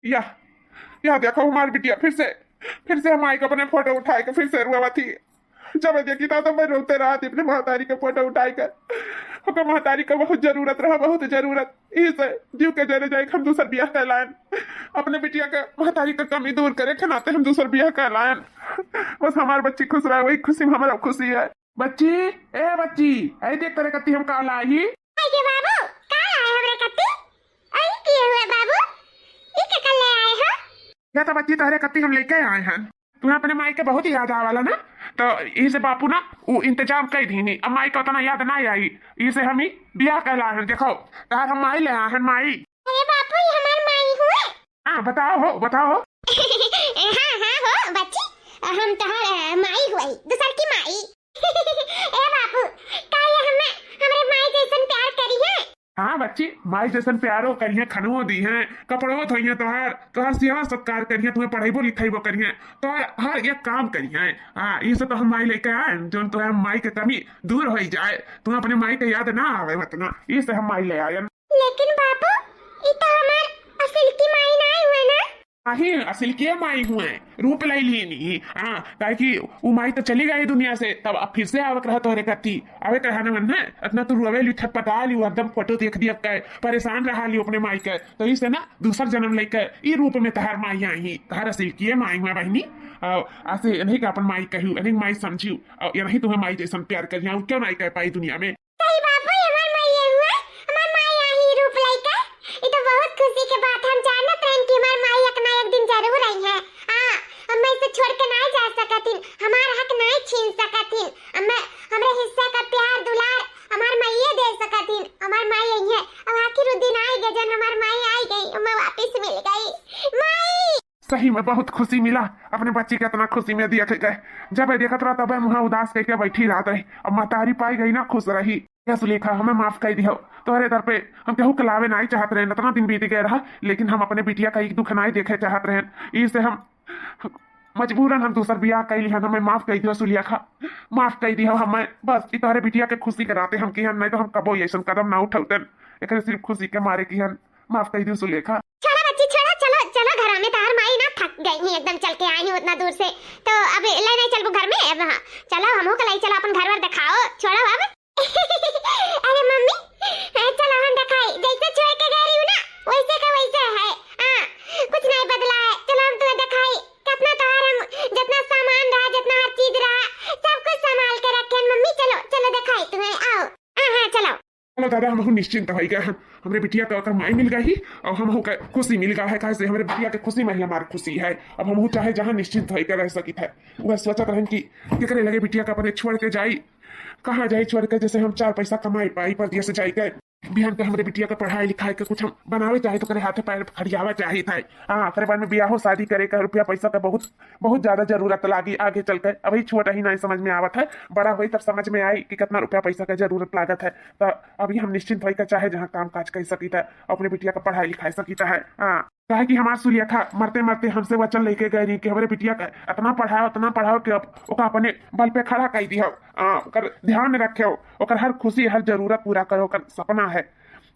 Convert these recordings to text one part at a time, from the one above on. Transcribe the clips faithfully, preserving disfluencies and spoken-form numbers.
यह, यह देखो हमार बिटिया फिर से, फिर से हम माई के अपने फोटो उठाए के फिर से रुआवत ही। जब देखी था तो मैं रोते रहत ही अपने महतारी के फोटो उठाए के। ओकर महतारी के बहुत जरूरत रहा, बहुत जरूरत। इसे जीव के जरे जाए हम दूसर बियाह कर लायन। अपने बिटिया के महतारी के कमी दूर करे के नाते हम दूसर बियाह कर लायन। बस हमार बच्ची खुश रहे, वही खुशी में हमारा खुशी है। बच्ची, ए बच्ची, ऐ देख तोरे कत्ती हम का लाई। आई गे बाबू, का आए हमरे कत्ती? आई किए हुए बाबू? ई के कर ले आए हो? या तो बच्ची तोहरे कत्ती हम लेके आए हैं। तुम्हें अपने माई के बहुत याद आवाला ना, तो इसे बापू ना वो इंतजाम कर दीनी। अब माई का उतना याद ना आई, इसे हम ही बियाह कर लाए हैं। देखो, तार हम माई ले आए हैं, माई। अरे बापू, ये हमार माई हुए। हाँ, बताओ हो, बताओ हो। हाँ, हाँ हो बच्ची, हम तोहर, अ, माई हुई, दूसर की माई। ए बापू, का ये हमें, हमरे माई जैसन प्यार करी है? हाँ बच्ची, माई जैसन प्यारो करिहे, खनवो दीहे, कपड़ो धोइहे तोहार, तोहार सेवा सत्कार करिहे, तुम्हें पढ़ाइबो लिखाइबो करिहे, तोहार हर एक काम करिहे। हाँ, इसे तो हम माई लेके आए, जोन तोहार माई के कमी दूर होई जाए, तुम्हें अपने माई के याद ना आवे उतना, इसे हम माई ले आए। लेकिन बापू, ई तो हमार असिलकी माई नाई हुए ना? अही असिलकी माई हुए, रूप लाई लीनी। हाँ, काहे कि उ माई तो चली गई दुनिया से, तब अब फिर से आवक रहा तोहरे कत्ती। आवे के रहा न मन है, इतना तू रोवे ली, छटपटा ली, एकदम फोटो देख दिया के, परेशान रहा ली अपने माई के। तो इसे ना दूसर जन्म लेके ई रूप में तहार माई आई, तहार असिलकी माई हुए बहिनी। अ, ऐसे इन्हीं का अपन माई कहू, इन्हीं माई समझू, अ, इन्हीं तुम्हें माई जैसन प्यार करिया, क्यों नहीं कह पाई दुनिया में? सही बापू, ये हमार माई ये हुआ, हमार माई यही रूप लइके। ई तो बहुत खुशी के बात है, हम जानत रहन कि हमार माई एक ना एक दिन जरूर आई है। हाँ, हम इसे छोड़ के ना जा सकतिन, हमार हक ना छीन सकतिन। हमें, हमरे हिस्सा का प्यार दुलार हमार माइये दे सकतिन, हमार माई आई है। अब आखिर वो दिन आई गए जन हमार माई आई गई, हमें वापस मिल गई। माई! सही में बहुत खुशी मिला, अपने बच्ची के इतना खुशी में देख के। जब देखत रहा तब मुँह उदास करके बैठी रहत रही, अब महतारी पाई गई ना खुश रही। या सुलेखा, हमें माफ कर दियो, तोहरे दर पे हम केहू के लावे नाई चाहत रहे, इतना दिन बीत गए रहा, लेकिन हम अपने बिटिया का एक दुख नाई देखे चाहत रहे, इसे हम मजबूरन हम दूसर बियाह कर लिहन, हमें माफ कर दियो सुलेखा, माफ कर दियो हमें। बस ई तोहरे बिटिया के खुशी के नाते हम किहन, नहीं तो हम कबो ऐसन कदम ना उठौतन। एकरे सिर्फ खुशी के मारे किहन, माफ कर दियो सुलेखा। छोड़ा बच्ची, छोड़ा, चलो, चलो घर में, तहार माई ना थक गई ही, एकदम चल के आई ही उतना दूर से, तो अब ले नहीं चलबू घर में। अब हाँ, चलो हमहू के लाई चलो, अपन घर वर दिखाओ, छोड़ो अब। अरे मम्मी, ए, चलो हम दिखाई, जैसे छोड़ के गए रही हूँ ना, वैसे का वैसे है। हाँ, कुछ नहीं बदला है। चलो हम तुम्हें दिखाई, कितना तोहार हम, जितना सामान रहा, जितना हर चीज रहा, सब कुछ संभाल के रखे हैं मम्मी। चलो, चलो दिखाई तुम्हें, आओ। हाँ, हाँ, चलो। चलो दादा, हमहू निश्चिंत हो गए हैं। हमरे बिटिया का ओकर माई मिल गई ही और हमहू का खुशी मिल गया है, काहे से हमरे बिटिया के खुशी में ही हमार खुशी है। अब हमहू चाहे जहाँ निश्चिंत होइके रह सकित है। वह सोचत रहन कि केकरे लगे बिटिया का अपने छोड़ के जाई, कहाँ जाई छोड़ के, जैसे हम चार पैसा कमाई पाई परदेस जाई के। बिहान के हमरे बिटिया के पढ़ाई लिखाई के कुछ हम बनावे चाहे तो करे हाथे पैर खड़ियावे चाहे था। हाँ, ओकरे बाद में बियाहो शादी करे का रुपया पैसा का बहुत, बहुत ज्यादा जरूरत लागी आगे चल के। अभी छोट ही नहीं समझ में आवत है, बड़ा होई तब समझ में आई कि कितना रुपया पैसा का जरूरत लागत है। तो अभी हम निश्चिंत होई के चाहे जहाँ काम काज कर सकित है, अपने बिटिया का पढ़ाई लिखाई सकित है। हाँ, काहे कि हमार सुलेखा मरते मरते हमसे वचन लेके गए रही कि हमरे बिटिया का इतना पढ़ाओ, इतना पढ़ाओ कि अब ओका अपने बल पे खड़ा कर दियो। हाँ, ओकर ध्यान रखे, ओकर हर खुशी, हर जरूरत पूरा करो। ओकर सपना है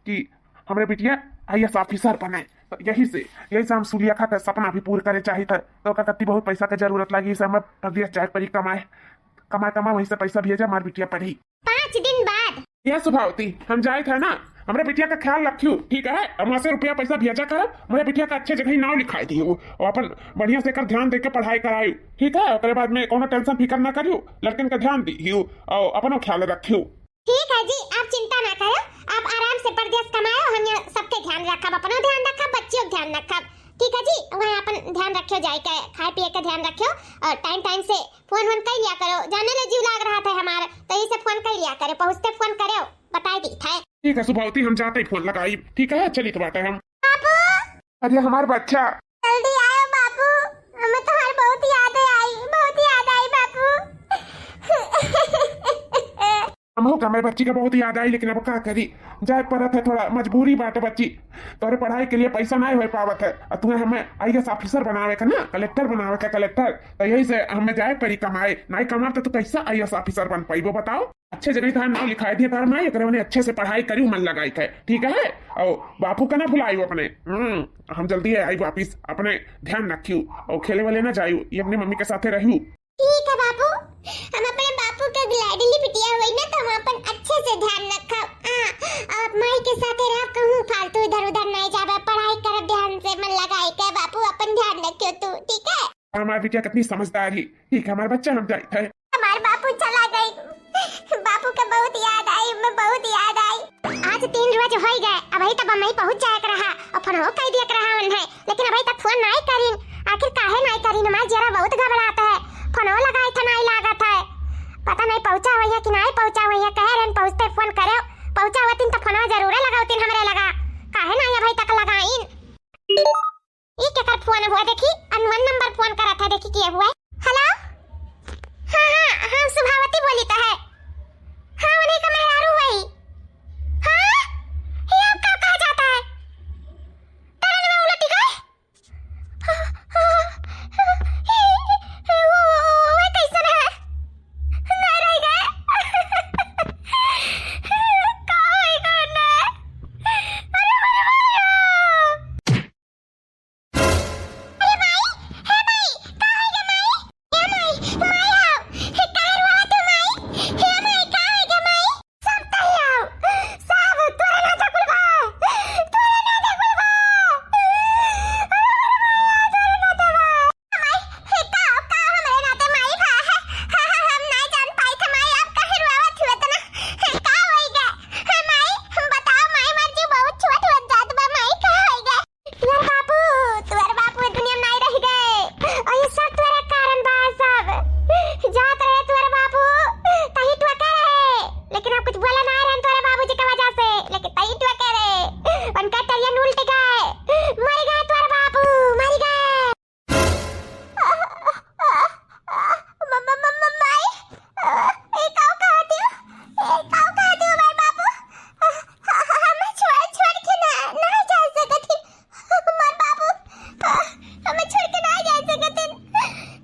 कि हमरे बिटिया आईएएस ऑफिसर बने। तो यही से, यही से हम सुलेखा का सपना भी पूरा करे चाहित है। तो ओकर कत्ती बहुत पैसा के जरूरत लागी, इसे हमें परदेस जाए पड़ी कमाए, कमाए, कमाए, वहीं से पैसा भेजे, हमार बिटिया पढ़ी। पाँच दिन बाद। यह सुभावती, हम जाइत है ना, हमरे बिटिया का ख्याल रखियो, ठीक है? हम वहाँ से रुपया पैसा भेजा करब, हमरे बिटिया का अच्छे जगह ही नाव लिखाई दियो, और अपन बढ़िया से एकर ध्यान दे के पढ़ाई करायो, ठीक है? ओकरे बाद में कोनो tension फिकर ना करियो, लड़कन का ध्यान दियो और अपनो ख्याल रखियो। ठीक है जी, आप चिंता ना करो, आप आराम से परदेस कमाओ, हम यहाँ सबके ध्यान रखब, अपनो ध्यान रखब, बच्चियों के ध्यान रखब। ठीक है जी, वहाँ अपन ध्यान रखियो, जाए के खाए पिए के ध्यान रखियो और time time से फोन वोन कर लिया करो, जाने ले जीव लाग रहा था हमार, तो इसे फोन कर लिया करो, पहुँचते फोन करो, बताई दी था। ठीक है सुभावती, हम जाते ही फोन लगाई। ठीक है, चलित बाटे हम। बाबू। अरे हमार बच्चा। जल्दी आयो बाबू, हमें तुम्हार बहुत याद आई, बहुत याद आई बाबू। हमहू का हमरे बच्ची का बहुत याद आई, लेकिन अब का करी, जाए पड़त है, थोड़ा मजबूरी बाटे बच्ची। तोरे पढ़ाई के लिए पैसा नाहीं होइ पावत है, अउर तुहैं हमें IAS officer बनावे का ना, कलेक्टर बनावे का, कलेक्टर। तो यही से हमें जाए पड़ी कमाए, नाहीं कमाब तो तू कैसा IAS officer बन पाइबो बताओ? अच्छे जगह तोहार नाम लिखाए दिए तोहार माई, एकरे मने अच्छे से पढ़ाई करियो, मन लगाई के, ठीक है? अउर बापू का ना भुलाइयो अपने। हम्म, हम जल्दी आई वापिस, अपने ध्यान रखियो अउर खेले वाले ना जाइयो, ये अपने मम्मी के साथे रहियो। ठीक है बापू, हम अपने बापू के लाडली बिटिया होई ना, तो हम अपन अच्छे से ध्यान रखब। हाँ, आप माई के साथे रहब, कहूँ फालतू इधर उधर नहीं जाबे, पढ़ाई करब ध्यान से, मन लगाई के। बापू अपन ध्यान रखियो तू, ठीक है? हमार बिटिया कितनी समझदार ही। ठीक है, हमार बच्चा, हम जाइत है। हमार बापू चला गई, बापू का बहुत याद आई, मैं बहुत याद आई। आज तीन रोज होइ गए, अबही तक बम्बई पहुँच जाए के रहा अउर फोनवो कइ दिए के रहा उन्हें, लेकिन अबही तक फोन नाहीं करिन। आखिर काहे नाहीं करिन? हमार जियरा बहुत घबरात है, फोनवो लगाइत है, नाहीं लागत है। पता नाहीं पहुँचा होइहैं कि नाहीं पहुँचा होइहैं। कहे रहन पहुँचते फोन करे, पहुँचा होतिन तो फोनवा जरूरे लगौतिन हमरे लगा, काहे नाहीं अबही तक लगाइन? ई केकर फोन हुआ? देखी, unknown number फोन करत है, देखी के हुआ है। हेलो, हाँ, हाँ, हम सुभावती बोलित है। हाँ, उन्हीं का मेहरारू हुई। हाँ, ये अब का कहा जाता है? तरन में उलटी गए? हाँ, हाँ, हाँ, वो, वो, वो कैसन है? नहीं रह गए। का होई कौन है? अरे, अरे, अरे, अरे। अरे माई, हे माई, का होइ गे माई? हे माई, माई हो, हे काहे रोवत हो माई? हे माई, का होइ गे माई? सब तही हो, सब तोरे नाते कुल बा, तोरे नाते कुल बा। अरे माई, तोरे नाते बा। माई, हे का, का हमरे नाते माई बा? हा, हा, हम नाहीं जान पाई थे माई, आप काहे रोवत हो इतना? हे का होइ गे? हे माई, हम बताओ माई, हमार जीव बहुत छोट होत जात बा माई, का होइ गे? तुअर बापू, तुअर बापू ए दुनिया में नाहीं रह गए। अउर ये सब तुअरे कारण बा सब। जात रहे तुअर बापू, तही टोके रहे। लेकिन हम कुछ बोले नाहीं रहन तुअरे बाबूजी के वजह से, लेकिन तही टोके रहे। उनका तरियन उल्ट गए। मरि गए तुअर बापू, मरि गए। म-, म-, म-, म-, माई, ए, काऊ कहत हो? ए, काऊ कहत हो, हमार बापू? ह-, ह-, ह-, हमें छोड़, छोड़ के ना, ना जा सकत ही। हमार बापू, ह-, हमें छोड़ के ना जा सकत ही।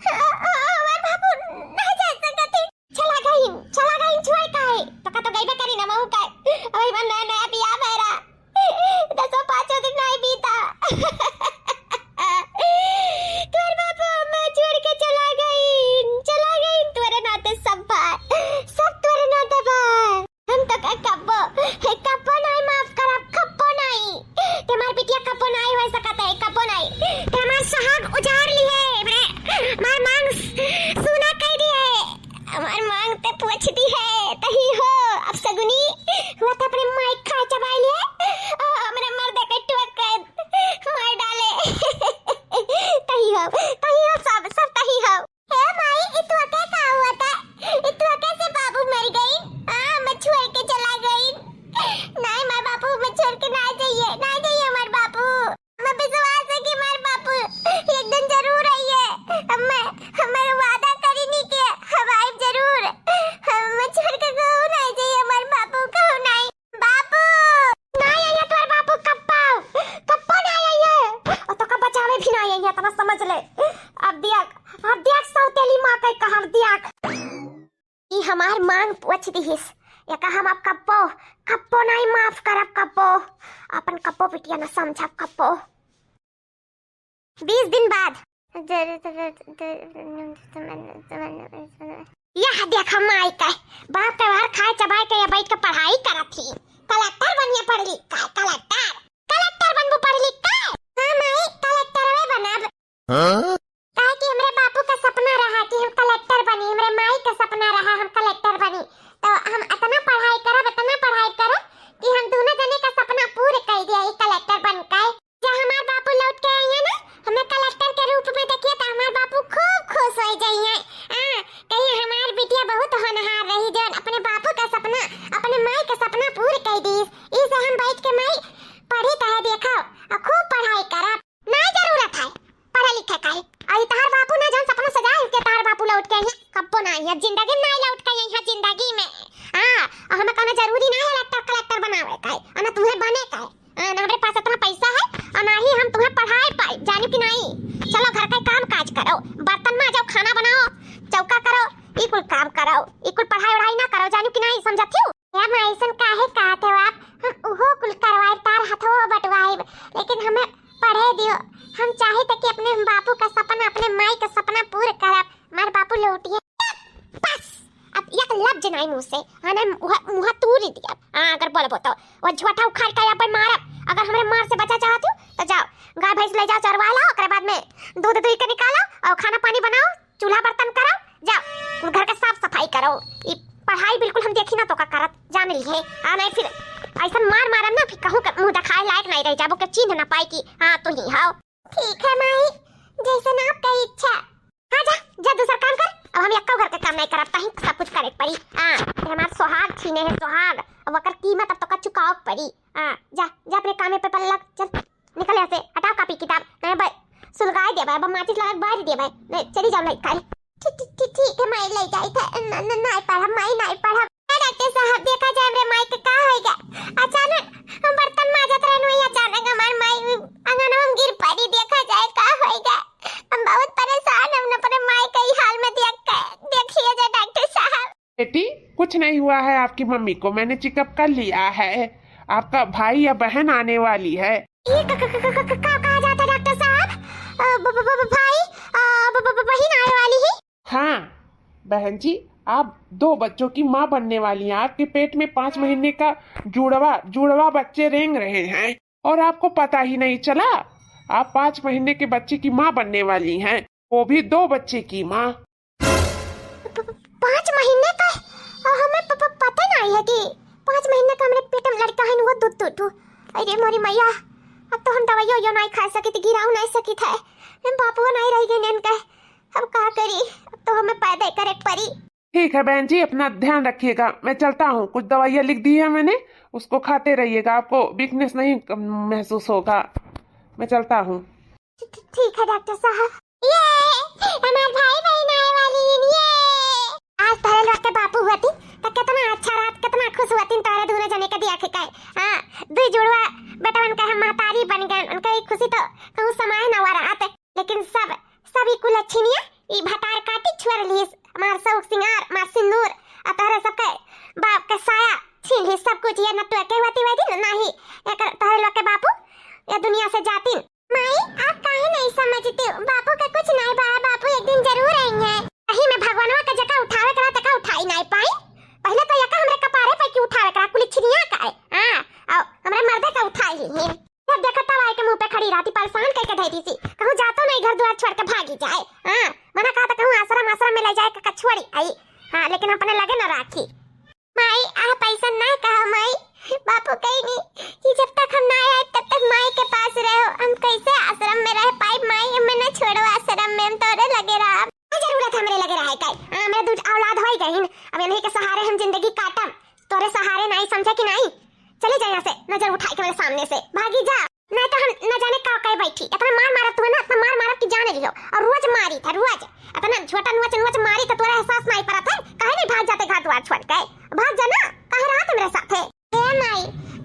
ह-, ह-, हमार बापू ना जा सकत ही। चला गई, चला गई, छोड़ काहे? तो का तो गईबे करी ना, महू का। अबे मन नया, नया बियाह मेरा। दसो पाँचो दिन नाहीं बीता। तोर बापू अम्मा छोड़ के चला गई, चला गई। तोरे नाते सब बा, सब तोरे नाते बा। हम तो का कब्बो, कब्बो नाहीं माफ करब, कब्बो नाहीं। ते हमार बिटिया कब्बो नाहीं होइ सकत है, कब्बो नाहीं। ते हमार सुहाग उजाड़ लिहे, हमरे, हमार मांग सूना कइ दिहे। हमार मांग ते पूछ दिहे, तही हो, अब सगुनी हुआ तो अपने माई खाए चबाई लिए, आ, हमरे मर्दे के टोक के मार डाले। तही हो, तही हो, सब, सब तही हो। हे माई, ई तोके का हुआ था? ई तोके से बाबू मर गई? आ, मैं छोड़ के चला गई। नहीं, हमार बापू, मैं छोड़ के ना जाइए, ना जाइए हमार बापू। हमें विश्वास है कि हमार बापू एक दिन जरूर आइए। हमें, हमें वादा करी नहीं कि हम आइब जरूर। हमें छोड़ के कहूँ नहीं जाइए, हमार बापू कहूँ नहीं। बापू! नहीं आइए तोर बापू, कब्बो, कब्बो नहीं आइए। और तो कब बचावे भी नहीं आइए, इतना समझ ले। अब दिया, अब दिया सौतेली माँ का कहब दिया। ई हमार मांग पूछ दिहिस, एका हम अब कब्बो, कब्बो नाहीं माफ करब कब्बो, अपन कब्बो बिटिया न समझब कब्बो। बीस दिन बाद। यह देख माई के, बाप के बाहर खाए चबाए के या बैठ के पढ़ाई करत ही। कलेक्टर बनिए पढ़ लिख के, कलेक्टर, कलेक्टर बनबू पढ़ लिख के? हाँ माई, कलेक्टरवे बनब। हाँ? काहे कि हमरे बापू का सपना रहा कि हम कलेक्टर बनी, हमरे माई का सपना रहा हम कलेक्टर बनी। तो हम इतना पढ़ाई करब, इतना पढ़ाई करब कि हम दोनों जने का सपना पूरे कर दिया, ई कलेक्टर बन के। जब हमार बापू लौट के आइए ना, हमें कलेक्टर के रूप में देखिए तो हमार बापू खूब खुश हो जाइए। हाँ, कहीं हमार बिटिया बहुत होनहार रही, जौन अपने बापू का सपना, अपने माई का सपना पूरे कर दी। ई से हम बैठ के माई पढ़ी तो है, देखो, और खूब पढ़ाई करब। नाई जरूरत है पढ़े लिखे का। अउर तहार बापू ना जौन सपना सजाए के तहार बापू लौट के अइहें, कब्बो ना अइहें, जिंदगी में नाई लौट के अइहें, जिंदगी में। हाँ, और हमें कौनो जरूरी ना है डॉक्टर कलेक्टर बनावे का है, और ना तुम्हें बने का है। हाँ, ना हमरे पास इतना पैसा है, और ना ही हम तुम्हें पढ़ाए पाए, जानी कि नहीं? चलो घर का काम काज करो, बर्तन माजो, खाना बनाओ, चौका करो, ई कुल काम करो, ई कुल पढ़ाई वढ़ाई ना करो, जानी कि नहीं? समझत हो? या माँ, ऐसन काहे कहत हो आप? हम उहो कुल करवाए, तार हथो बटवाए, लेकिन हमें पढ़े दियो। हम चाहे थे कि अपने बापू का सपना, अपने माई का सपना पूरा करब। हमार बापू लौटिए। बस, अब एक लफ्ज नाई मुँह से, हाँ, ना मुँह, मुँह तूर ही दिया। हाँ, अगर बोलबो तो वो झोटा उखाड़ के यहाँ पर मारब। अगर हमरे मार से बचा चाहत हो तो जाओ, गाय भैंस ले जाओ, चरवा लाओ, ओकरे बाद में दूध दुही के निकालो और खाना पानी बनाओ, चूल्हा बर्तन करो, जाओ घर के साफ सफाई करो। ई पढ़ाई बिल्कुल हम देखी ना तो का करत, जान ली है। आ नहीं फिर ऐसन मार मारब ना, फिर कहूँ के मुँह दिखाए लायक नहीं रह जाबो, के चिन्ह ना पाई कि हाँ तू ही हो। ठीक है माई, जैसन आपका इच्छा। हाँ जा, जा दूसर काम कर, अब हम एक्को घर के काम नहीं करब, तहीं सब कुछ करे के पड़ी। हाँ, ये हमार सुहाग छीने है, सुहाग, अब ओकर कीमत अब तो का चुकावे के पड़ी। हाँ, जा, जा अपने कामे पे पल्लग, चल, निकल यहाँ से, हटाओ कापी किताब, नहीं बे, सुलगाए देबे, अब माचिस लगा के बार देबे, नहीं, चली जाओ लइका। ठीक, ठीक, ठीक, ठीक है, माई ले जाई थे, न, न, नहीं पढ़ब, माई नहीं पढ़ब। ए डॉक्टर साहब, देखा जाए हमरे माई के का होइगा। अचानक हम बर्तन माजत रहन, वही अचानक हमार माई अंगनवा में गिर पड़ी, देखा जाए का होइगा। हम बहुत परेशान, हम अपने माई के ई हाल में देख के, देखिए जे डॉक्टर साहब। बेटी, कुछ नहीं हुआ है आपकी मम्मी को, मैंने चेकअप कर लिया है। आपका भाई या बहन आने वाली है। ये क-, क-, क-, क-, क-, का कहा जाता है डॉक्टर साहब? अ, ब-, ब-, ब-, ब-, भाई, अ, ब-, ब-, ब-, बहन आने वाली है? हाँ बहन जी, आप दो बच्चों की माँ बनने वाली हैं। आपके पेट में पाँच महीने का जुड़वा, जुड़वा बच्चे रेंग रहे हैं और आपको पता ही नहीं चला। आप पाँच महीने के बच्चे की माँ बनने वाली हैं, वो भी दो बच्चे की माँ। प-, प-, पाँच महीने का? और हमें प-, प-, पता नहीं है कि पाँच महीने का हमरे पेट में लड़का है, वो दूध, दूध, दूध। अरे मोरी मैया, अब तो हम दवाइयो यो नहीं खा सकी थी, गिराऊ नहीं सकी थे, हम बापुओ नहीं रह गए इनके। अब का करी, अब तो हमें पैदा करे के पड़ी। ठीक है बहन जी, अपना ध्यान रखिएगा, मैं चलता हूँ। कुछ दवाइयाँ लिख दी है मैंने, उसको खाते रहिएगा, आपको वीकनेस नहीं कम-, महसूस होगा। मैं चलता हूँ। ठी-, ठी-, ठीक है डॉक्टर साहब। ये हमार भाई बहन आए वाली हैं, ये। आज तोहरे लोग के बापू होती तो कितना अच्छा रहत, कितना खुश होती तोहरे दोनों जने के देख के। हाँ, दुई जुड़वा बेटवन के हम महतारी बन गए, उनका ई खुशी तो कहूँ समाए न हुआ रहत। लेकिन सब, सब ई कुलच्छिनिया, ई भतार काटी छोड़ लीस, हमार शौक सिंगार, हमार सिंदूर, आ तोहरे सबके बाप के साया छीन लीस, सब कुछ। ये नटुआ के होती वही दिन नहीं, एकर तोहरे लोग के बापू ये दुनिया से जातिन। माई, आप काहे नहीं समझती हो? बापू का कुछ नहीं बा, बापू एक दिन जरूर आएंगे। कहीं में भगवानवा का जगह उठावे करा तका उठाई नहीं पाई। पहले तो यका हमरे कपारे पे की उठावे करा, कुलच्छिनिया का है। हाँ, आओ, हमरे मर्दे का उठाई ली है। जब देखा तब आए के मुंह पे खड़ी रहती, परेशान करके धैती सी। कहूँ जातो नहीं, घर द्वार छोड़ के भागी जाए। हाँ, मना कहा तो कहूँ आश्रम, आश्रम में ले जाए के छोड़ी आई। हाँ, लेकिन अपने लगे न राखी। माई, आप ऐसा ना कहा माई। बापू कही नहीं कि जब तक हम ना आए तब तक माई के पास रहो। हम कैसे आश्रम में रह पाई माई? हमें ना छोड़ो आश्रम में, हम तोरे लगे रहब। का जरूरत हमरे लगे रहे के? हाँ, हमरे दू औलाद होई गईन, अब इन्हीं के सहारे हम जिंदगी काटब। तोरे सहारे नहीं, समझे कि नहीं? चली जा यहाँ से, नजर उठाई के मेरे सामने से भागी जा, नहीं तो हम न जाने का कहे बैठी। इतना मार मारब तुम्हें ना, इतना मार मारब कि जान लियो। और रोज मारी था, रोज। इतना झोटा नोच नोच मारी तो तोरा एहसास नहीं पड़त है? काहे नहीं भाग जाते घर द्वार छोड़ के? भाग जाना, काहे रहा मेरे साथ है? हे माई,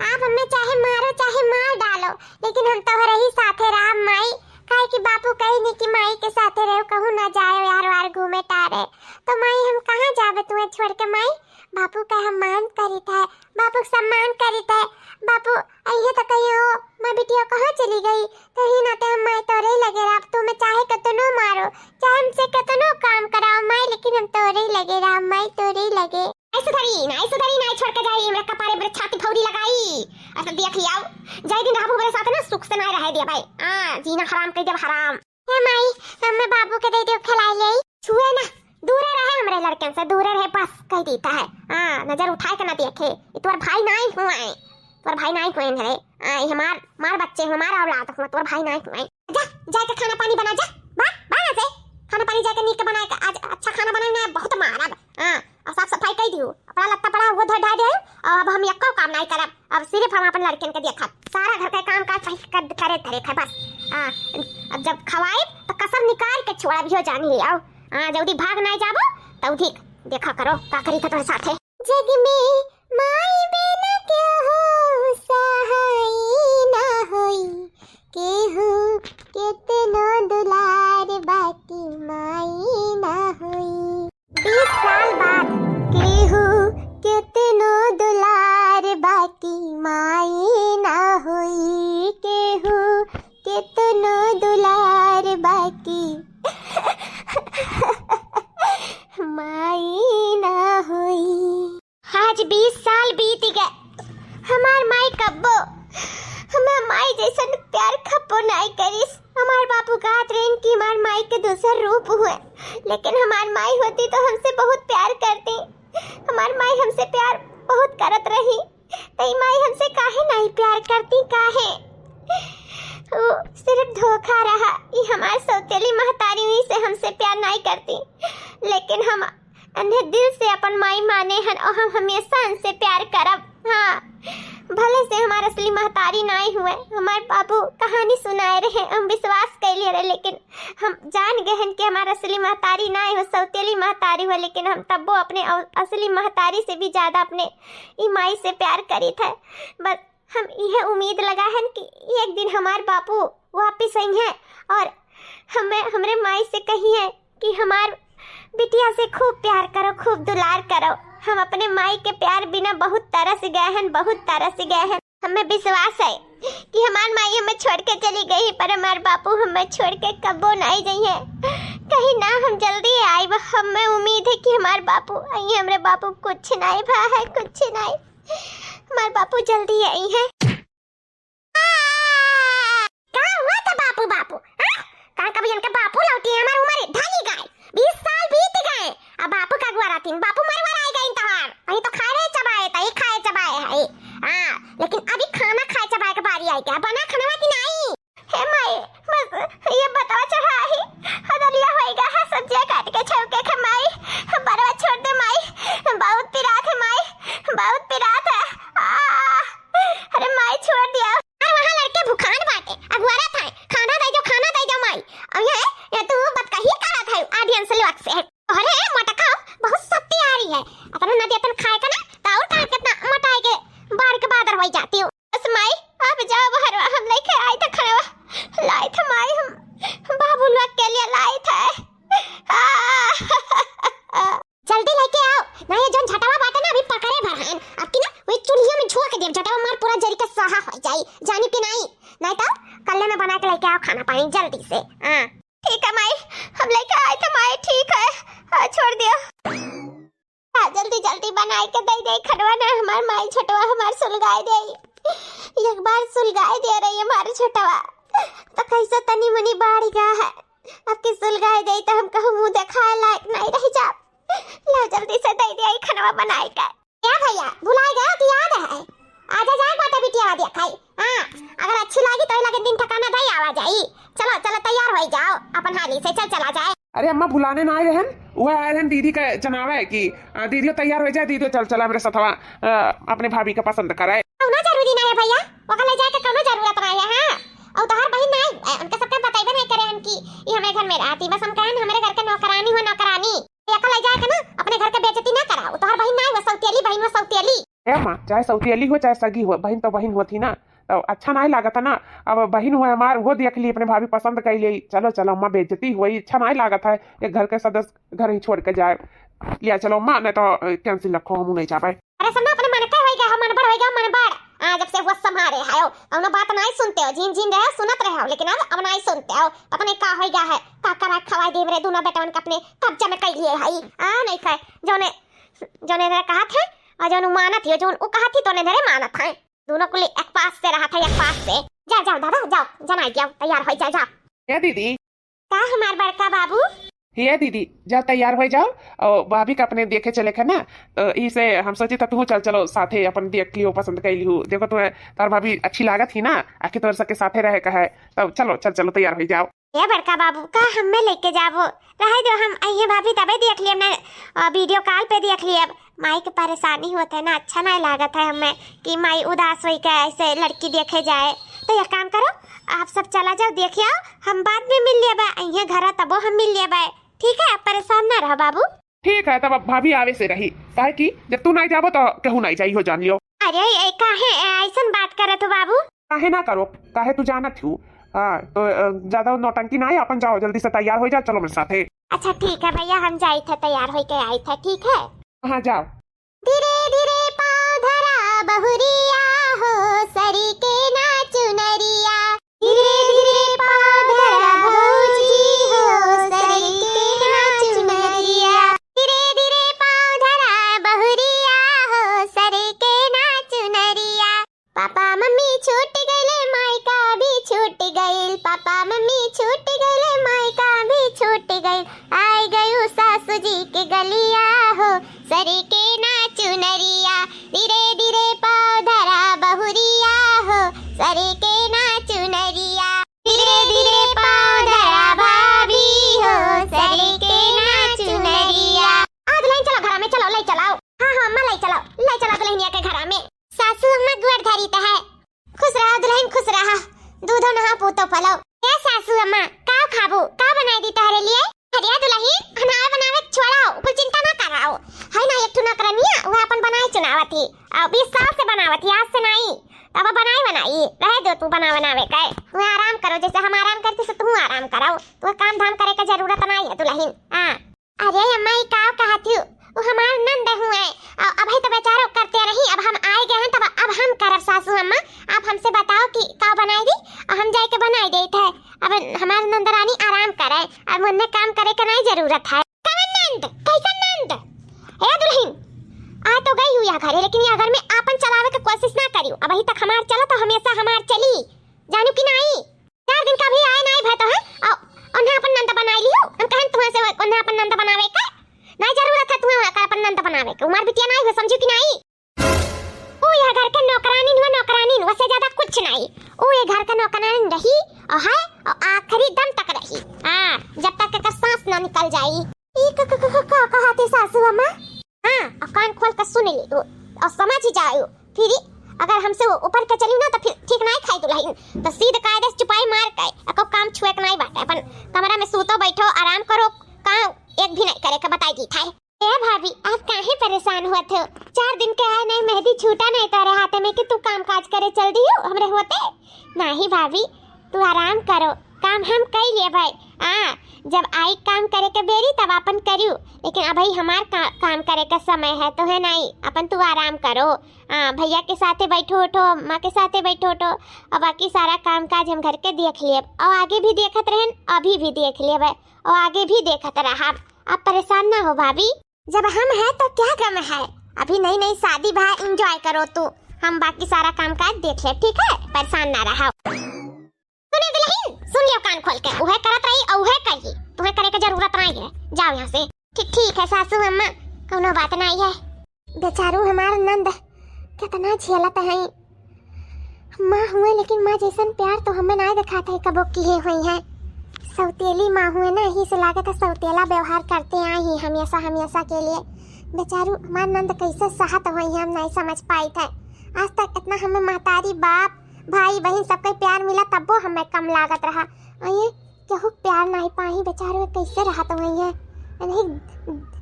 आप हमें चाहे मारो चाहे मार डालो, लेकिन हम तोहरे ही साथे रहब माई। काहे कि बापू कही नहीं कि माई के साथे रहो, कहूँ ना जाए यार वार घूमे टारे। तो माई हम कहाँ जाबे तुम्हें छोड़ के माई? बापू का हम मान करी थे, बापू का सम्मान करी थे। बापू अइहे तो कहियो, "माँ बिटिया कहाँ चली गई?" तो ही नाते हम माई तोरे ही लगे रहब। तू मैं चाहे कतनो मारो, चाहे हमसे कतनो काम कराओ माई, लेकिन हम तोरे ही लगे रहब माई, तोरे ही लगे। ऐसे धरी ना, ऐसे धरी ना, छोड़ के जाई, हमरा कपारे पर छाती फौरी लगाई। अब तो देख लियाओ, जाई दिन रहबू मेरे साथ ना, सुख से ना रहे दिया भाई। हाँ, जीना हराम कर दिया, हराम। हे माई, हमें बाबू के दे दो, खिलाई ले। छुए ना, दूरे रहे हमरे लड़कन से, दूरे रहे बस, कह देता है। हाँ, नजर उठाए के ना देखे, ये तोर भाई नाई हुए, तोर भाई नाई हुए रे। हाँ, ये हमार, मार बच्चे, हमार औलाद हुआ, तोर भाई नाई हुए। जा, जाके खाना पानी बना जा, बा, बा यहाँ से। खाना पानी जाके नीक बनाए के, आज अच्छा खाना बनाए ना, बहुत मारब। हाँ, और साफ सफाई कर दियो, अपना लत्ता पड़ा हुआ धो ढा दे, और अब हम यक्को काम नहीं करब। अब सिर्फ हम अपन लड़कन के देखब, सारा घर का काम काज सही कर, करे धरे है बस। हाँ, अब जब खवाए तो कसर निकाल के छोड़ा भी हो जान लियाओ। हाँ, जल्दी भाग ना जाबो तो ठीक, देखा करो का करी था तोरे साथे। जग में माई बिना केहू सहाई ना होई, केहू केतनो दुलार बाकी माई ना होई। बीस साल बाद केहू केतनो दुलार बाकी माई ना होई, केहू केतनो दुलार बाकी माई ना होई। आज बीस साल बीत गए, हमार माई कब्बो हमार माई जैसन प्यार कब्बो नाई करिस। हमार बापू कहत रहन कि हमार माई के दूसर रूप हुए, लेकिन हमार माई होती तो हमसे बहुत प्यार करती। हमार माई हमसे प्यार बहुत करत रही, तो ई माई हमसे काहे नाई प्यार करती, काहे? वो सिर्फ धोखा रहा, ई हमार सौतेली महतारी हुई से हमसे प्यार नाई करती, लेकिन हम अन्हे दिल से अपन माई माने हन और हम हमेशा उनसे प्यार करब। हाँ, भले से हमार असली महतारी नाई हुए, हमार बाबू कहानी सुनाए रहे, हम विश्वास कैले रहे, लेकिन हम जान गए हन कि हमार असली महतारी नाई हो, सौतेली महतारी हो, लेकिन हम तब्बो अपने अ-, असली महतारी से भी ज्यादा अपने ई माई से प्यार करीत है। बस हम इहे उम्मीद लगा हन कि एक दिन हमार बापू वापिस अइहें और हमें, हमरे माई से कहिहें कि हमार बिटिया से खूब प्यार करो, खूब दुलार करो। हम अपने माई के प्यार बिना बहुत तरस गए हन, बहुत तरस गए हन। हमें विश्वास है कि हमार माई हमें छोड़ के चली गई, पर हमार बापू हमें छोड़ के कब्बो नाई जइहें। कहीं ना, हम जल्दी आइब। हमें उम्मीद है कि हमार बापू अइहें। हमरे बापू कुछ नाई भा है, कुछ नाई। हमार बापू जल्दी अइहें। का हुआ था बापू, बापू? हाँ? कहाँ कभी इनके बापू लौटी है? हमार उम्र ढली गए, बीस साल बीत गए, अब बापू का अगुआ रहतीन? बापू मरवा रह गए तोहार। अभी तो खाए रहे चबाए, तई खाए चबाए है। हाँ, लेकिन अभी खाना खाए चबाए के बारी आई क्या? बना खाना कि नाई? हे माई, बस ये बतावा चढ़ाही, हदलिया होइगा है, सब्जिया काट के छौके के माई, बरवा छोड़ दे माई, बहुत पिरात है माई, बहुत पिरात है। आ, अरे माई छोड़ दिया। अरे वहाँ लड़के भुखान बाटे, अगुआरा था, खाना दे दो, खाना दे दो माई। और ये, ये तू बतकही करत है audience लोग से। अरे मोटका, बहुत शक्ति आ रही है, अतना ना देतन खाए का ना, तो और कहाँ कितना मोटाए के बाढ़ के बादर हो जाती हूँ। बस माई, अब जाओ बहरवा, हम लेके आई था खड़वा, लाई था माई, हम बाबू लोग के लिए लाई था। आ, जल्दी लेके आओ, ना ये जोन झटवा बाटे ना अभी पकड़े भर हैं, अब की ना वही चूल्हिया में झोंक देब, झटवा मार पूरा जरी के स्वाहा हो जाई, जानी कि नहीं? नहीं तो कल्ले में बना के लेके आओ खाना पानी जल्दी से। हाँ ठीक है माई, हम लेके आए थे माई, ठीक है। हाँ, छोड़ दियो। हाँ, जल्दी जल्दी बनाए के दे दे खड़वा ना, हमार माई छोटवा हमार सुलगाए दे, एक बार सुलगाए दे रही हमार छोटवा, तो कैसे तनी मनी बाढ़ गया है, अब की सुलगाए दे तो हम कहूँ मुँह देखाए लायक नहीं रह जा। ला जल्दी से दे दे खड़वा बनाए के। क्या भैया, भुलाए गया कि याद है? आजा जाए बाटा बिटिया देखा है। हाँ, अगर अच्छी लागी तो लगे दिन ठिकाना दे आवा जाई। चलो चलो, तैयार हो जाओ अपन हाली से, चल चला जाए। अरे अम्मा, भुलाने ना आए रहन, वह आए रहन दीदी का जनावा है कि, आ, दीदियो तैयार हो जाए, दीदियो चल चला मेरे सथवा, आ, अपने भाभी का पसंद कराए। कौनो जरूरी ना है भैया, ओका ले जाए के कौनो जरूरत ना है। हाँ, और तोहार बहिन ना है, उनके सबके बतैबे नहीं करे हन कि ये हमारे घर में रहती, बस हम कहन हमारे घर के नौकरानी हो, नौकरानी। एका ले जाए के ना अपने घर के बेइज्जती ना कराओ, तोहार बहिन ना है, वो सौतेली बहिन, वो सौतेली। ए माँ, चाहे सौतेली हो चाहे सगी हो, बहिन तो बहिन होती ना, तो अच्छा नहीं लागत है ना। अब बहिन हुआ हमार, वो देख ली अपने भाभी पसंद कर ली। चलो चलो अम्मा, बेइज्जती हुई, अच्छा नहीं लागत है एक घर के सदस्य घर ही छोड़ के जाए। लिया चलो अम्मा, नहीं तो cancel रखो, हम नहीं जा पाए। अरे सुनो, अपने मन के होई गया हो, मनबड़ होई गया हो, मनबड़। आ, जब से हुआ संभारे है, कौनो बात नहीं सुनते हो, झीन झीन रहे हो, सुनत रहे हो, लेकिन अब, अब नहीं सुनते हो। पता नहीं का होई गया है, का करा खवाई देव रे, दोनों बेटवन के अपने कब्जा में कर लिए है। आ, नहीं खाए, जोने, जोने धरे कहा थे, और जोन मानत ही, जोन उ कहा थी, तोने धरे मानत है। दोनों कुली एक पास से रहा था, एक पास से। जाओ, जाओ दादा, जाओ, जनाई जाओ, तैयार हो जाओ, जाओ। ए दीदी। का हमार बड़का बाबू? हे दीदी, जा तैयार हो जाओ और भाभी का अपने देखे चले के ना, तो इसे हम सोचे तो तू चल चलो साथे, अपन देख लियो, पसंद कर लियो। देखो तुम्हें तार भाभी अच्छी लागत ही ना, आखिर तोर सबके साथे रहे का है, तब चलो, चल चलो, तैयार हो जाओ। ए बड़का बाबू, का हमें लेके जाबो? रहे दो, हम अइहे भाभी तबे देख लियब ना, अ, video call पे देख लियब। माई के परेशानी होत है ना, अच्छा नहीं लागत है हमें कि माई उदास होई के ऐसे लड़की देखे जाए। तो एक काम करो, आप सब चला जाओ, देख आओ, हम बाद में मिल लेबे, अइहे घर तबो हम मिल लेबे, ठीक है? आप परेशान ना रहो बाबू। ठीक है, तब अब भाभी आवे से रही, काहे कि जब तू नाई जाबो तो केहू नाई जाई हो, जान लियो। अरे, ए, काहे ऐसन बात करत हो बाबू? काहे ना करो, काहे तू जानत हूँ। हाँ, तो, अ, ज्यादा नौटंकी ना है, अपन जाओ, जल्दी से तैयार हो जाओ, चलो मेरे साथे। अच्छा ठीक है भैया, हम जाइत है, तैयार होके आइत है, ठीक है? हाँ, जाओ। धीरे धीरे पाँव धरा बहुरिया हो, सरी के ना चुनरिया। धीरे धीरे पाँव धरा भौजी हो, सरी के ना चुनरिया। धीरे धीरे पाँव धरा बहुरिया हो, सरी के ना चुनरिया। पापा मम्मी छूट गइले, मायका भी छूट गइल। पापा मम्मी छूट गइले, मायका भी छूट गइल। आइ गयू सासू जी के गलिया हो, सरी के ना चुनरिया। धीरे धीरे पाँव धरा बहुरिया हो, सरी के ना चुनरिया। धीरे धीरे पाँव धरा भाभी हो, सरी के ना चुनरिया। आ दुलहिन चलो घरा में, चलो लै चलाओ। हाँ हाँ अम्मा लै चलाओ, लै चलाओ दुलहिनिया के घरा में। सासू अम्मा गोड़ धरी त है। खुश रहा दुलहिन, खुश रहा। दूधो नहा पूतो पलो। ए सासू अम्मा, का खाबू? का बनाई दी तोहरे लिए? अरे दुलहिन, अनाज बनावे के छोड़ाओ, कुल चिंता ना कराओ। है ना एक ठो नौकरानिया, वह अपन बनाए चुनावत ही। अब बीस साल से बनावत ही, आज से नाई। तब बनाई बनाई, रहे दो तू बना बनावे के। तू आराम करो, जैसे हम आराम करते से तू आराम करो। तू काम धाम करे के जरूरत नाई है दुलहिन। हाँ। अरे अम्मा, ई का कहत हूँ? वो हमार नंद हुए, अ-, अबही तो बेचारो करते रही, अब हम आए गए हैं, तब अब हम करब सासू अम्मा। आप हमसे बताओ कि का बनाई दी, और हम जाए के बनाई देत है। अब हमार नंदरानी आराम करे, अब उन्हें काम करे के नहीं जरूरत है। कवन नंद? कैसन नंद? ए दुलहिन, आ तो गई हूँ यह घरे, लेकिन यह घर में आपन चलावे के कोशिश ना करियो। अबही तक हमार चलत, तो हमेशा हमार चली, जानू कि नाई? चार दिन का भी आए नाई भय तो है, और उन्हें अपन नंद बनाई लियो। हम कहन तुम्हें से उन्हें अपन नंद बनावे का, नाई जरूरत है तुम्हें का अपन नंद बनावे के। उमर बिटिया नाई हो, समझू कि नाई? ओ यह घर के नौकरानी हुआ, नौकरानी हुआ से ज्यादा कुछ नाई। ओ ये घर के नौकरानी रही और है, और आखिरी दम तक रही। हाँ, जब तक एकर सांस ना निकल जाई। ई क-, क-, क-, क-, का कहत है सासू अम्मा? हाँ, और कान खोल के सुन ली तू और समझ जाओ। फिर अगर हमसे उ-, ऊपर के चली ना तो फिर ठीक नाई खाई दुलहिन। तो सीध कायदे से चुपाई मार के एको काम छुए के नाई बाटे। अपन कमरा में सूतो बैठो, आराम करो, काम एक भी नाई करे के बताई दी था। ए भाभी, आप काहे परेशान हुआ थे? चार दिन के आए नहीं, मेहंदी छूटा नहीं तारे हाथे में कि तू काम काज करे चल दियो हमरे होते। नहीं भाभी, तू आराम करो, काम हम कई लेबै। आ, जब आई काम करे के बेरी तब अपन करियो, लेकिन अबही हमार का-, काम करे के समय है तो है नाई, अपन तू आराम करो। आ, भैया के साथे बैठो उठो, अम्मा के साथे बैठो उठो, और बाकी सारा काम काज हम घर के देख लेब, और आगे भी देखत रहन, अभी भी देख लेबै, और आगे भी देखत रहब। आप परेशान ना हो भाभी, जब हम हैं तो क्या गम है, अभी नई नई शादी भा, enjoy करो तू, हम बाकी सारा काम काज देख लेब, ठीक है, परेशान ना रहो। सुने दुलहिन, सुन लियो कान खोल के, उहे करत रही और उहे कही, तुम्हें करे के जरूरत नहीं है, जाओ यहाँ से। ठीक, ठीक है सासू अम्मा, कौनो बात नहीं है। बेचारू हमार नंद कितना झेलत है, माँ हुए लेकिन माँ जैसन प्यार तो हमें ना दिखात है कबो किहे हुई है। सौतेली माँ हुए ना, यही से लागत है सौतेला व्यवहार करते आई ही हमेशा हमेशा के लिए। बेचारू हमार नंद कैसे सहत हुई है, हम नहीं समझ पाई थे। आज तक इतना हमें महतारी बाप भाई बहन सबके प्यार मिला, तब्बो हमें कम लागत रहा। और ये केहू प्यार नहीं पाई, बेचारे कैसे रहत हुई है। नहीं,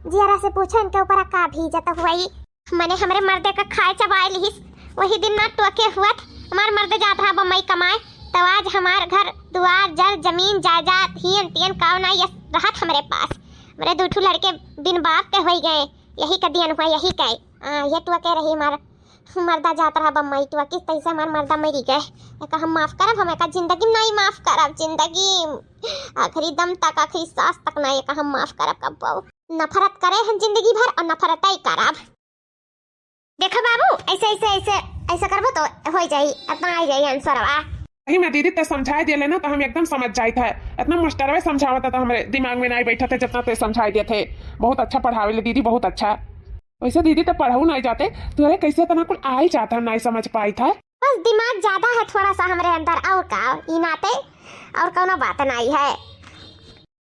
जियरा से पूछो इनके ऊपर का भीजत हुई। मने हमरे मर्दे का खाए चबाए लिहिस, वही दिन ना टोके हुअत, हमार मर्दे जात रहा बम्बई कमाए, तो आज हमार घर दुआर जर जमीन जायदाद हियन तियन काव ना ये रहत हमरे पास। हमरे दू ठू लड़के बिन बाप के होई गए, यही का दियन हुआ, यही का। आ, ये टोके रही हमार मर्दा जात रहा बम्बई, टोके तैसे हमार मर्दा मरी गए। एका हम माफ करब, हम एका जिंदगी में नहीं माफ करब, जिंदगी में आखिरी दम तक, आखिरी सांस तक ना एका हम माफ करब कब्बो। नफरत करे हम जिंदगी भर और नफरत ही करब। देखो बाबू, ऐसे, ऐसे, ऐसे, ऐसे करबो तो हो जाई, इतना आ जाई आंसरवा। सही में दीदी, ते समझाए देले ना तो हम एकदम समझ जाइत है। इतना मास्टरवे समझावत है तो हमरे दिमाग में नहीं बैठत है, जितना ते समझाए देत है। बहुत अच्छा पढ़ावे ले दीदी, बहुत अच्छा। वैसे दीदी ते पढ़ऊ नहीं जाते, तुहरे कैसे इतना कुल आई जाता है, नहीं समझ पाई था। बस दिमाग ज्यादा है थोड़ा सा हमरे अंदर, और का, ई नाते, और कौनो बात नहीं है।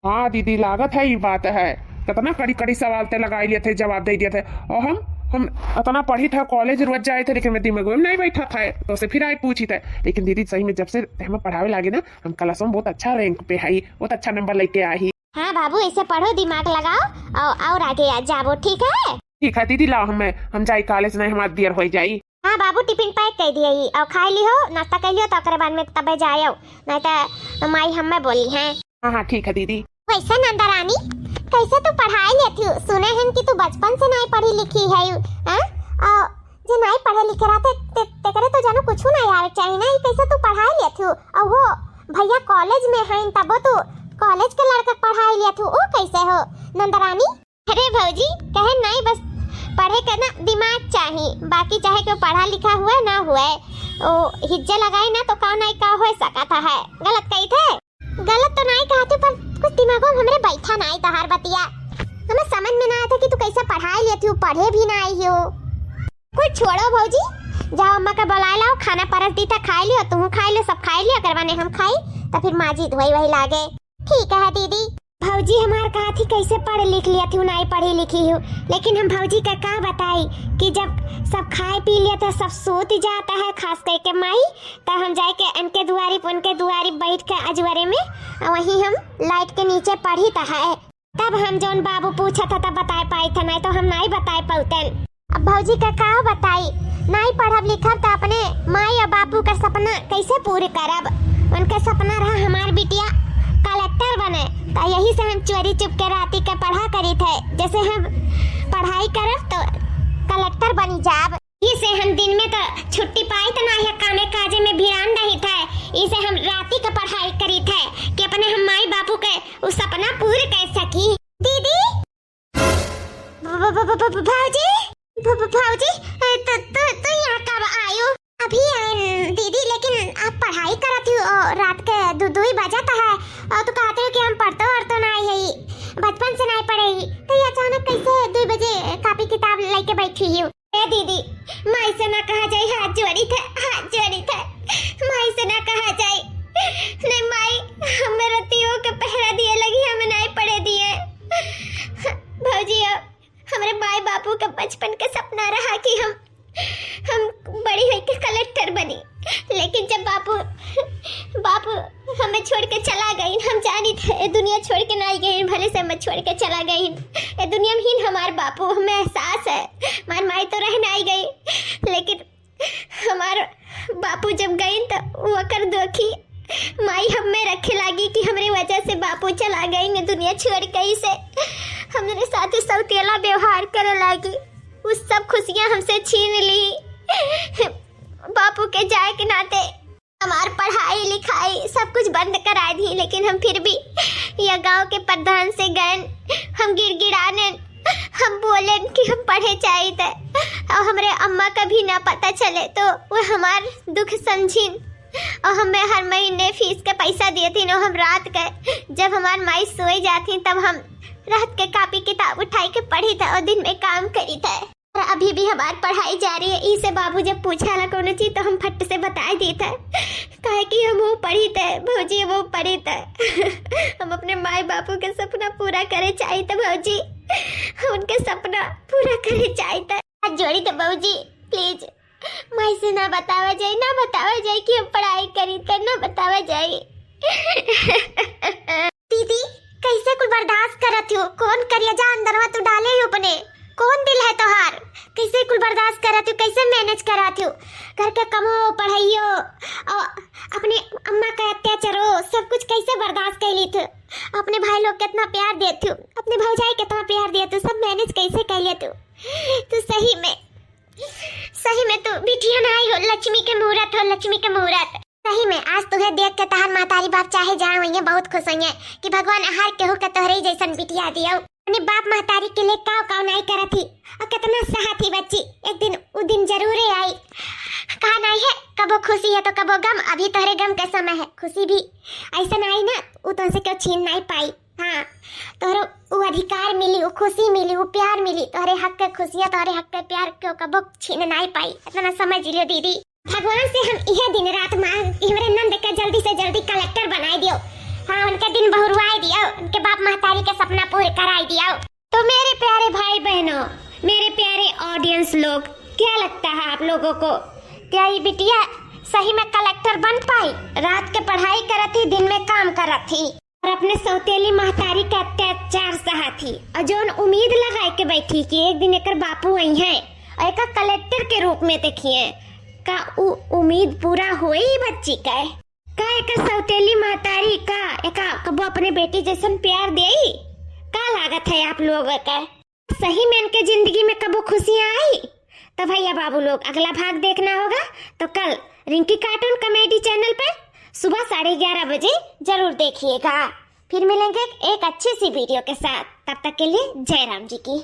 हाँ दीदी, लागत है, ई बात है। कितना कड़ी कड़ी सवाल ते लगाई लिए थे, जवाब दे दिए थे। और हम, हम इतना पढ़ी था, कॉलेज रोज जाए थे, लेकिन मेरे दिमाग में नहीं बैठा था, तो से फिर आई पूछी थे। लेकिन दीदी, सही में जब से हमें पढ़ावे लागे ना, हम क्लास में बहुत अच्छा रैंक पे है, बहुत अच्छा नंबर लेके आई। हाँ बाबू, ऐसे पढ़ो, दिमाग लगाओ और, और आगे आ जाबो, ठीक है? ठीक है दीदी, लाओ हम, हम जाई कॉलेज, नहीं हमार देर होइ जाई। हाँ बाबू, टिफिन पैक कर दिए ही और खाई लिहो, नाश्ता कर लिहो तो ओकरे बाद में तबे जायो, नहीं तो माई हमें बोली हैं। हाँ हाँ ठीक है दीदी। वैसे नंदरानी, कैसे तू पढ़ाई लेती हो? सुने हैं कि तू बचपन से नहीं पढ़ी लिखी है, हाँ? और जे नहीं पढ़े लिखे रहते ते, तेकरे तो जानू कुछ नहीं आवे चाहिए ना, ई कैसे तू पढ़ाई लेती हो? और वो भैया कॉलेज में हैं तबो तू कॉलेज के लड़का के पढ़ाई लेती हो, वो कैसे हो नंदरानी? अरे भौजी, कहे नहीं, बस पढ़े के ना दिमाग चाही, बाकी चाहे केहू पढ़ा लिखा हुए ना हुए, ओ हिज्जे लगाई ना तो का नहीं का हो सकत है। गलत कही थे? गलत तो नहीं कहा थे, पर कुछ दिमागो में हमरे बैठा नहीं तहार बतिया। हमें समझ में ना आते कि तू कैसे पढ़ाई लेती हो, पढ़े भी नहीं हो। कुछ छोड़ो भौजी, जाओ अम्मा का बुलाए लाओ, खाना परस दी था, खाई लियो, तुम खाई लियो, सब खाई लियो, करवाने हम खाई, तो फिर माजी धोई वही लागे। ठीक है दीदी। भौजी हमार कहा थी कैसे पढ़ लिख लिया थी, नहीं पढ़ी लिखी हूँ, लेकिन हम भौजी का का बताई कि जब सब खाए पी लिया था, सब सूत जाता है, खास करके माई, तब हम जाए के इनके दुआरी, उनके दुआरी बैठ के अजवरे में, और वहीं हम लाइट के नीचे पढ़ी था है। तब हम जौन बाबू पूछा था तब बताए पाई था, नहीं तो हम नहीं बताए पाउतन। अब भौजी का का बताई, नहीं पढ़ब लिखब तो अपने माई और बापू का सपना कैसे पूरे करब? उनका सपना रहा हमार बिटिया कलेक्टर बने, तो यही से हम चोरी चुप के राती के पढ़ा करी थे, जैसे हम पढ़ाई करब तो कलेक्टर बनी जाब। इसे हम दिन में तो छुट्टी पाई तो ना है, कामे काजे में भिरान रही थे, इसे हम राती का पढ़ाई करी थे कि अपने हम माई बापू के उ सपना पूरे कर सकी। दीदी, भ-, भ-, भ-, भ-, भ-, भौजी, भ-, भ-, भौजी, ए, तू, तू, तू यहाँ कब आयु? अभी आयन दीदी, लेकिन आप पढ़ाई करत हो और रात के दो, दो ही बजत है और तू कहते हो कि हम पढ़तो और तो ना आई, बचपन से नहीं पढ़े ही, तो ये अचानक कैसे दो बजे कॉपी किताब लेके बैठी हो? ए दीदी, माई से ना कहा जाए, हाथ जोड़ी थे, हाथ जोड़ी थे, माई से ना कहा जाए। नहीं माई, हमें रतियों के पहरा दिए लगी, हमें नहीं पढ़े दिए। भौजी, अब हमरे माई बापू के बचपन के सपना रहा कि हम, हम बड़ी होई के कलेक्टर बनी, लेकिन जब बापू, बापू हमें छोड़ के चला गई, हम जानी थे ए दुनिया छोड़ के ना आई गई, भले से हमें छोड़ के चला गई। ए दुनिया में ही हमार बापू, हमें एहसास है, हमार माई तो रह ना आई गई, लेकिन हमार बापू जब गईन त ओकर दुखी माई हमें रखे लागी कि हमरे वजह से बापू चला गईन दुनिया छोड़ के। इसे हमरे साथे सौतेला व्यवहार करे लागी। उ सब खुशियाँ हमसे छीन ली। बापू के जाए के नाते हमार पढ़ाई लिखाई सब कुछ बंद करा दी, लेकिन हम फिर भी यह गांव के प्रधान से गए, हम गिड़गिड़ाने, हम बोलेन कि हम पढ़े चाहित है और हमरे अम्मा का भी ना पता चले, तो वो हमार दुख समझिन और हमें हर महीने फीस के पैसा देतिन और हम रात के, जब हमार माई सोए जातिन, तब हम रात के कॉपी किताब उठाई के पढ़ित है और दिन में काम करित है। और अभी भी हमार पढ़ाई जारी है, इसे बाबू जब पूछाला कोनो चीज तो हम फट से बताए देत है, काहे कि हम वो पढ़ित है भौजी, वो पढ़ित है। हम अपने माई बापू के सपना पूरा करे चाहित है भौजी, हम उनके सपना पूरा करे चाहित है। हाथ जोड़ी थे भौजी, प्लीज माई से ना बतावा जाए, ना बतावा जाए कि हम पढ़ाई करित है, ना बतावा जाए। दीदी, कैसे कुल बर्दाश्त करत हो? कौन करेजा अंदरवा तू डाले हो अपने? कौन दिल है तोहार? कैसे कुल बर्दाश्त करत हो? कैसे मैनेज करत हो? घर के कमो, पढ़ाइयो और अपने अम्मा का अत्याचारो, सब कुछ कैसे बर्दाश्त कर ली थी? अपने भाई लोग कितना प्यार देत हो, अपने भौजाई कितना प्यार देत हो, सब मैनेज कैसे कर लेत हो? तू सही में, सही में तू बिटिया ना आई हो, लक्ष्मी के मूरत हो, लक्ष्मी के मूरत। सही में, आज तुहे देख के तहार महतारी बाप चाहे जहाँ होइए, बहुत खुश होइए कि भगवान हर केहू के तोहरे ही जैसन बिटिया दियो। अपने बाप महतारी के लिए काव काव नाई करत ही और कितना सहत ही बच्ची। एक दिन उ दिन जरूर आई। कहा नाई है, कबो खुशी है तो कबो गम। अभी तोहरे गम के समय है, खुशी भी ऐसा नाई ना, उ तुमसे क्यों छीन नाई पाई। हाँ, तोहरो उ अधिकार मिली, उ खुशी मिली, उ प्यार मिली, तोहरे हक के खुशियाँ, तोहरे हक के प्यार क्यों कबो छीन नाई पाई। इतना समझ लियो दीदी। भगवान से हम इहे दिन रात मांग कि हमरे नंद के जल्दी से जल्दी कलेक्टर बनाई दियो। हाँ, उनके दिन बहुरवाई दियो, उनके बाप महतारी के सपना पूरे कराई दियो। तो मेरे प्यारे भाई बहनों, मेरे प्यारे ऑडियंस लोग, क्या लगता है आप लोगों को, क्या ये बिटिया सही में कलेक्टर बन पाई? रात के पढ़ाई करत ही, दिन में काम करत ही। और अपने सौतेली महतारी के अत्याचार सहा थी और जौन उम्मीद लगाए के बैठी कि एक दिन एकर बापू आई हैं और एका कलेक्टर के रूप में देखिए, का उ उम्मीद पूरा होई बच्ची का? का एकर सौतेली महतारी का एका कबो अपने बेटी जैसन प्यार देई? का लागत है आप लोग का? सही में इनके जिंदगी में कबो खुशियाँ आई? तो भैया बाबू लोग, अगला भाग देखना होगा तो कल रिंकी कार्टून कॉमेडी चैनल पे सुबह साढ़े ग्यारह बजे जरूर देखिएगा। फिर मिलेंगे एक अच्छी सी वीडियो के साथ, तब तक के लिए जय राम जी की।